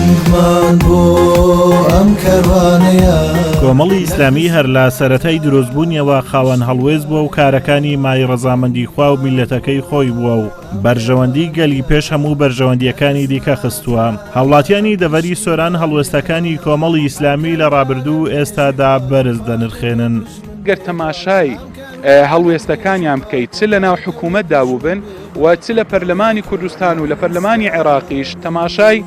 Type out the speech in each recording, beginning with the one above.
دەنگمان بۆ ئەم کەروانەیە. کۆمەڵی ئیسلامی هەر لە سەرەتای دروستبوونیەوە خاوەن هەڵوێست بووە و کارەکانی مایەی ڕەزامەندی خوا و میللەتەکەی خۆی بووە و بەرژەوەندی گەلی پێش هەموو بەرژەوەندییەکانی دیکە خستووە. هاوڵاتیانی دەڤەری سۆران هەڵوێستەکانی کۆمەڵی ئیسلامی لە ڕابردوو و ئێستادا بەرز دەنرخێنن. گەر تەماشای هەڵوێستەکانیان بکەیت چ لەناو حکوومەتدا بووبن و چ لە پەرلەمانی کوردستان و لە پەرلەمانی عێراقیش تەماشای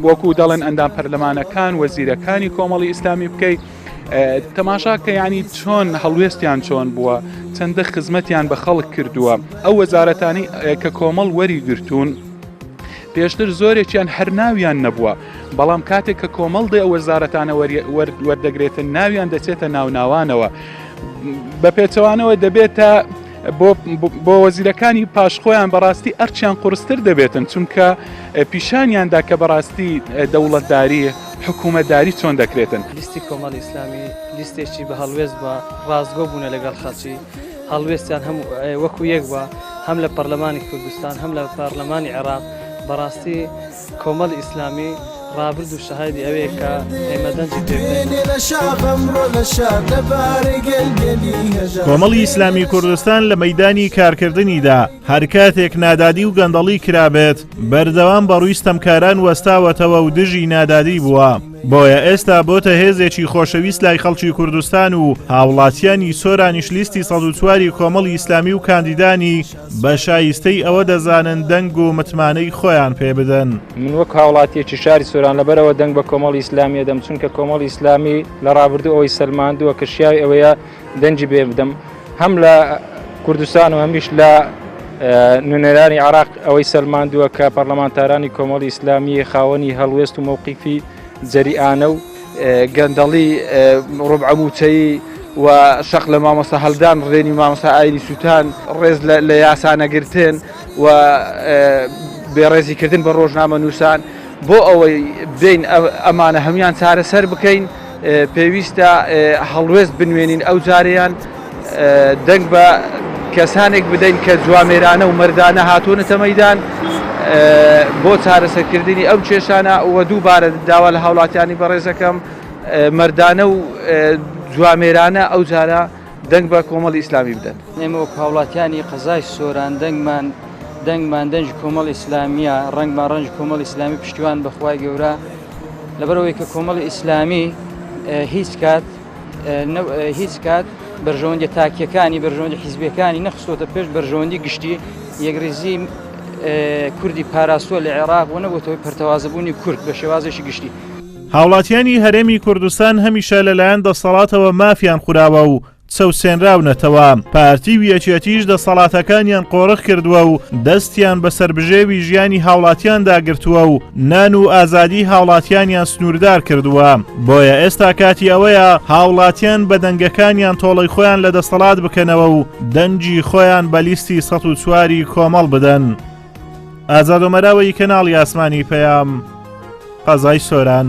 وەکو دەڵێن ئەندام پەرلەمانەکان وەزیرەکانی کۆمەڵی ئیسلامی بکەیت تەماشا کە ینی چۆن هەڵوێستیان چۆن بووە چەندە خزمەتیان بە خەڵک کردووە ئەو وەزارەتانی کە کۆمەڵ وەری گرتوون پێشتر زۆرێکیان هەر ناویان نەبووە بەڵام کاتێک کە کۆمەڵ دێ ئەو وەزارەتانە وەردەگرێتن ناویان دەچێتە ناوناوانەوە بە پێچەوانەوە دەبێتە بۆ وەزیرەکانی پاش خۆیان بەڕاستی ئەرچیان قورستر دەبێتن چونکە پیشانیاندا کە بەڕاستی دەوڵەتداری حکوومەتداری چۆن دەکرێتن. لیستی کۆمەڵی ئیسلامی لیستێکی بە هەڵوێست بووە، ڕاستگۆ بوونە لەگەڵ خەڵکی، هەڵوێستیان هەم وەکو یەک بووە هەم لە پەرلەمانی کوردستان هەم لە پەرلەمانی عێراق، بەڕاستی کۆمەڵی ئیسلامی ڕابردوو شەهایدی ئەوەیە کە ئێمە دەنگی پێ بدەین. کۆمەڵی ئیسلامی کوردستان لە مەیدانی کارکردنیدا هەر کاتێک نادادی و گەندەڵی کرابێت بەردەوام بەڕووی ستەمکاران وەستاوەتەوە و دژی نادادی بووە بۆیە ئێستا بۆتە هێزێکی خۆشەویست لای خەڵکی کوردستان و هاوڵاتیانی سۆرانیش لیستی 104 کۆمەڵی ئیسلامی و کاندیدانی بە شایستەی ئەوە دەزانن دەنگ و متمانەی خۆیان پێ بدەن. من وەک هاوڵاتیەکی شاری سۆران لەبەرئەوە دەنگ بە کۆمەڵی ئیسلامی ئەدەم چونکە کۆمەڵی ئیسلامی لە ڕابردوو ئەوەی سەلماندووە کە شیاوی ئەوەیە دەنگی پێ بدەم هەم لە کوردستان و هەمیش لە نوێنەرانی عراق ئەوەی سەلماندووە کە پەرلەمانتارانی کۆمەڵی ئیسلامی خاوەنی هەڵوێست و مەوقیفی جەریئانە و گەندەڵی، ڕوبعە مووچەیی و شەق لە مامۆستا هەڵدان، ڕێنی مامۆستا ئاینی سووتان، ڕێز لە یاسا نەگرتن و بێڕێزی کردن بە ڕۆژنامەنووسان، بۆ ئەوەی بێین ئەمانە هەموویان چارەسەر بکەین پێویستە هەڵوێست بنوێنین ئەو جارەیان دەنگ بە کەسانێک بدەین کە جوامێرانە و مەردانە هاتوونەتە مەیدان بۆ چارەسەرکردنی ئەو کێشانە و دووبارە داوا لە هاوڵاتیانی بەڕێزەکەم مەردانە و جوامێرانە ئەو جارە دەنگ بە کۆمەڵی ئیسلامی بدەن. ئێمە وەک هاوڵاتیانی قەزای سۆران دەنگمان دەنگمان دەنگی کۆمەڵی ئیسلامیە ڕەنگمان ڕەنگی کۆمەڵی ئیسلامی پشتیوان بەخوای گەورە لەبەرئەوەی کە کۆمەڵی ئیسلامی هیچ کات هیچ کات بەرژەوەندی تاکیەکانی بەرژەوەندی حیزبیەکانی نەخستۆتە پێش بەرژەوەندی گشتی یەکڕیزی کوردی پاراستووە لە عێراق و نەبووتەوەی پەرتەوازەبوونی کورد بە شێوازێکی گشتی. هاوڵاتیانی هەرێمی کوردستان هەمیشە لەلایەن دەسەڵاتەوە مافیان خوراوە و چەوسێنراونەتەوە، پارتی و یەکێتیش دەسەڵاتەکانیان قۆرخ کردووە و دەستیان بەسەر بژێوی ژیانی هاوڵاتیاندا گرتووە و نان و ئازادی هاوڵاتیانیان سنووردار کردووە، بۆیە ئێستا کاتی ئەوەیە هاوڵاتیان بە دەنگەکانیان تۆڵەی خۆیان لە دەسەڵات بکەنەوە و دەنگی خۆیان بە لیستی 104 ی کۆمەڵ بدەن. ئازاد ئۆمەراوەیی کەناڵی ئاسمانی پەیام، قەزای سۆران.